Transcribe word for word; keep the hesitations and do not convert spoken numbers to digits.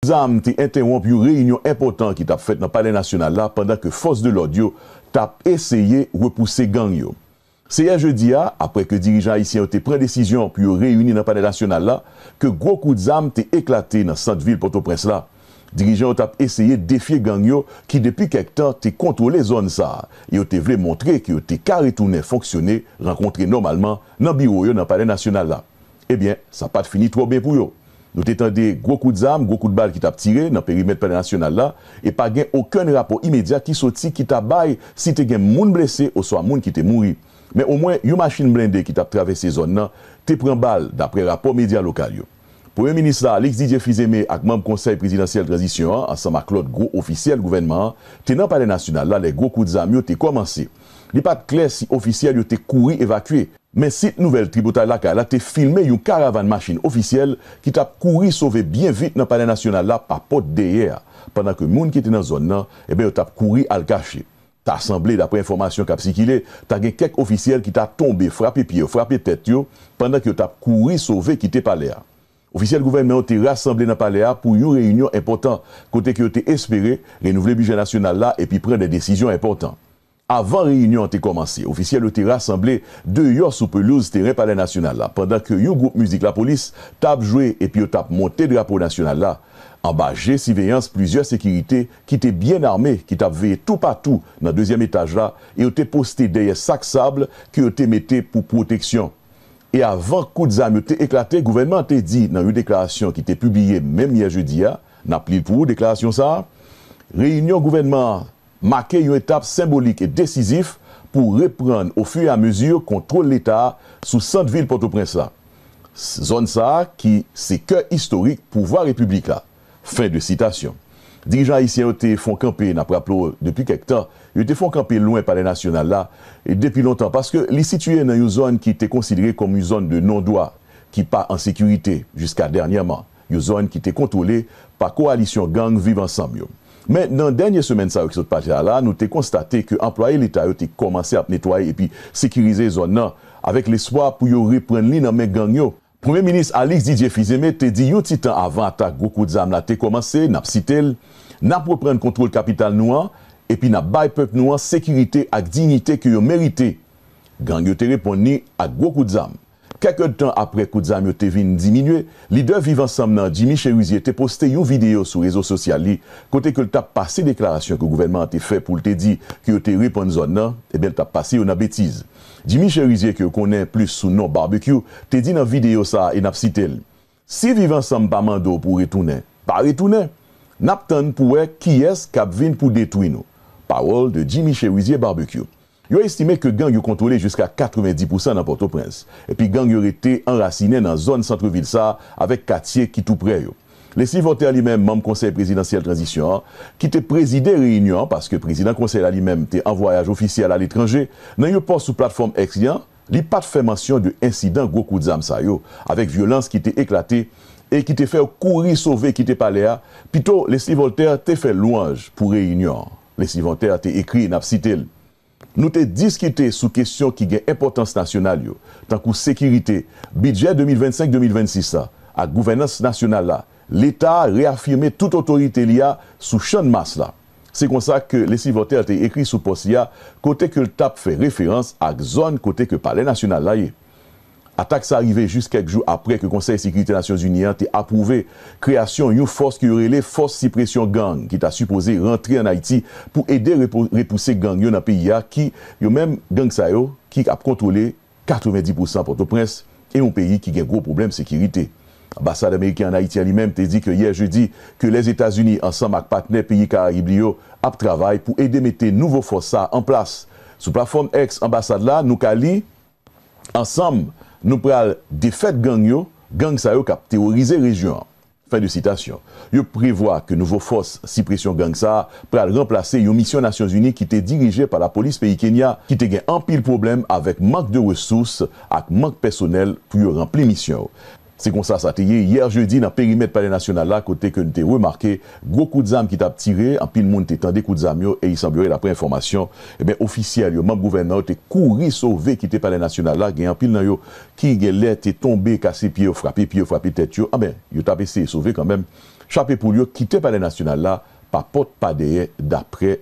zam te entèwonp yon reyinyon enpòtan ki t ap fèt nan Palè Nasyonal la pandan ke fòs de lòd yo t ap eseye repouse gang yo. Se yè jedi a, apre ke dirijan ayisyen yo te pran desizyon pou yo reyini nan Palè Nasyonal la, ke gwo kout zam te eklate nan sant vil Pòtoprens la. Dirijan yo t ap eseye defye gang yo ki depi kèk tan te kontwole zòn sa a, e yo te vle montre ke yo te ka retounen fonksyone, rankontre nòmalman nan biwo yo nan Palè Nasyonal la. Ebyen, sa pa t fini twò byen pou yo. Nou te tande gwo kout zam, gwo kout bal ki t ap tire nan perimèt Palè Nasyonal la, e pa gen okenn rapò imedya ki soti ki ta bay si te gen moun blese oswa moun ki te mouri. Men omwen, yon machin blende ki t ap travèse zòn nan te pran bal, dapre rapò medya lokal yo. Premye minis la, Alex Didier Fils-Aimé, ak manm Konsèy Prezidansyèl Tranzisyon an, ansanm ak lòt gwo ofisyèl gouvènman an, te nan Palè Nasyonal la lè gwo kout zam yo te kòmanse. Li pa t klè si ofisyèl yo te kouri evakye, men sit nouvèl Tripotay Lakay la te filme yon karavàn machin ofisyèl ki t ap kouri sove byen vit nan Palè Nasyonal la pa pòt dèyè a, pandan ke moun ki te nan zòn nan, ebyen, yo t ap kouri al kache. Ta sanble, dapre enfòmasyon k ap sikile, ta gen kèk ofisyèl ki ta tonbe, frape pye yo, frape tèt yo, pandan ke yo t ap kouri sove kite palè a. Ofisyèl gouvènman yo te rasanble nan palè a pou yon reyinyon enpòtan, kote ke yo te espere renouvle bidjè nasyonal la epi pran de desizyon enpòtan. Avan reyinyon an te kòmanse, ofisyèl yo te rasanble deyò sou pelouz teren Palè Nasyonal la, pandan ke yon gwoup mizik lapolis t ap jwe epi yo t ap monte drapo nasyonal la. Anba je siveyans plizyè sekirite ki te byen ame, ki t ap veye toupatou nan dezyèm etaj la, e yo te poste dèyè sak sab ke yo te mete pou pwoteksyon. E avan kout zam yo te eklate, gouvènman an te di nan yon deklarasyon ki te pibliye menm yè jedi a, n ap li l pou ou, deklarasyon sa a, reyinyon gouvènman an make yon etap senbolik e desizif pou reprann ofiramezi kontwòl Leta a sou sant vil Pòtoprens la. Zòn sa a ki se kè istorik pouvwa repiblik la. Fen de sitasyon. Dirijan ayisyen yo te fè yon kanpe, n ap raple w, depi kèk tan, yo te fè yon kanpe lwen Palè Nasyonal la, e depi lontan, paske li sitiye nan yon zòn ki te konsidere kòm yon zòn de non dwa, ki pa an sekirite jiska dènyèman, yon zòn ki te kontwole pa kowalisyon gang Viv Ansanm yo. Men nan dènye semèn sa yo ki sot pase a la, nou te konstate ke anplwaye Leta yo te kòmanse ap netwaye epi sekirize zòn nan, avèk lespwa pou yo reprann li nan men gang yo. Premye minis Alex Didier Fils-Aimé te di yon ti tan avan atak gwo kout zam la te kòmanse, n ap site l, "N ap reprann kontwòl kapital nou an, epi n ap bay pèp nou an sekirite ak diyite ke yo merite." Gang yo te reponn li ak gwo kout zam. Kèk èdtan apre kout zam yo te vin diminye, lidè Viv Ansanm nan, Jimmy Chérizier, te poste yon videyo sou rezo sosyal li, kote ke l t ap pase deklarasyon ke gouvènman an te fè pou l te di ke yo te reprann zòn nan, ebyen, l t ap pase yo nan betiz. Jimmy Chérizier, ke yo konnen plis sou non Barbecue, te di nan videyo sa a, e n ap site l, "Si Viv Ansanm pa mande w pou w retounen, pa retounen. N ap tann pou wè kiyès k ap vin pou detwi nou." Pawòl de Jimmy Chérizier Barbecue. Yo estime ke gang yo kontwole jiska katrevenndis pousan nan Pòtoprens, epi gang yo rete anrasinen nan zòn santrevil sa a avèk katye ki tou prè yo. Leslie Voltaire, li menm, manm Konsèy Prezidansyèl Tranzisyon an, ki te prezide reyinyon an, paske prezidan konsèy la li menm te an vwayaj ofisyèl aletranje, nan yon pòs sou platfòm X li an, li pa t fè mansyon de ensidan gwo kout zam sa yo, avèk vyolans ki te eklate e ki te fè yo kouri sove kite palè a. Pito, Leslie Voltaire te fè lwanj pou reyinyon an. Leslie Voltaire te ekri, n ap site l, "Nou te diskite sou kesyon ki gen enpòtans nasyonal yo, tankou sekirite, bidjè de mil vennsenk de mil vennsis la, ak gouvènans nasyonal la. Leta a reyafime tout otorite li a sou Channmas la." Se konsa ke Leslie Voltaire te ekri sou pòs li a, kote ke l t ap fè referans ak zòn kote ke Palè Nasyonal la ye. Atak sa rive jis kèk jou apre ke Konsèy Sekirite Nasyonzini an te apwouve kreyasyon yon fòs ke yo rele Fòs Sipresyon Gang, ki ta sipoze rantre ann Ayiti pou ede repo-, repouse gang yo nan peyi a, ki, yo menm, gang sa yo, ki ap kontwole katrevenndis pousan Pòtoprens, e yon peyi ki gen gwo pwoblèm sekirite. Anbasad ameriken ann Ayiti an li menm te di ke yè jedi ke Lèzetazini, ansanm ak patnè peyi Karayib li yo, ap travay pou ede mete nouvo fòs sa a an plas. Sou platfòm X anbasad la, nou ka li, "Ansanm, nou pral defèt gang yo, gang sa yo k ap teworize rejyon an." Fen de sitasyon. Yo prevwa ke nouvo fòs sipresyon gang sa a pral ranplase yon misyon Nasyonzini ki te dirije pa lapolis peyi Kenya, ki te gen anpil pwoblèm avèk mank de resous ak mank pèsonèl pou yo ranpli misyon yo. Se konsa sa te ye yè jedi nan perimèt Palè Nasyonal la, kote ke n te remake gwo kout zam ki t ap tire, anpil moun te tande kout zam yo, e il semblerait, dapre enfòmasyon, ebyen, ofisyèl yo, manm gouvènman yo te kouri sove kite Palè Nasyonal la, gen anpil nan yo ki gen lè te tonbe, kase pye yo, frape pye yo, frape tèt yo. Anben, yo t ap eseye sove kanmenm. chape poul yo kite Palè Nasyonal la pa pòt pa dèyè, daprè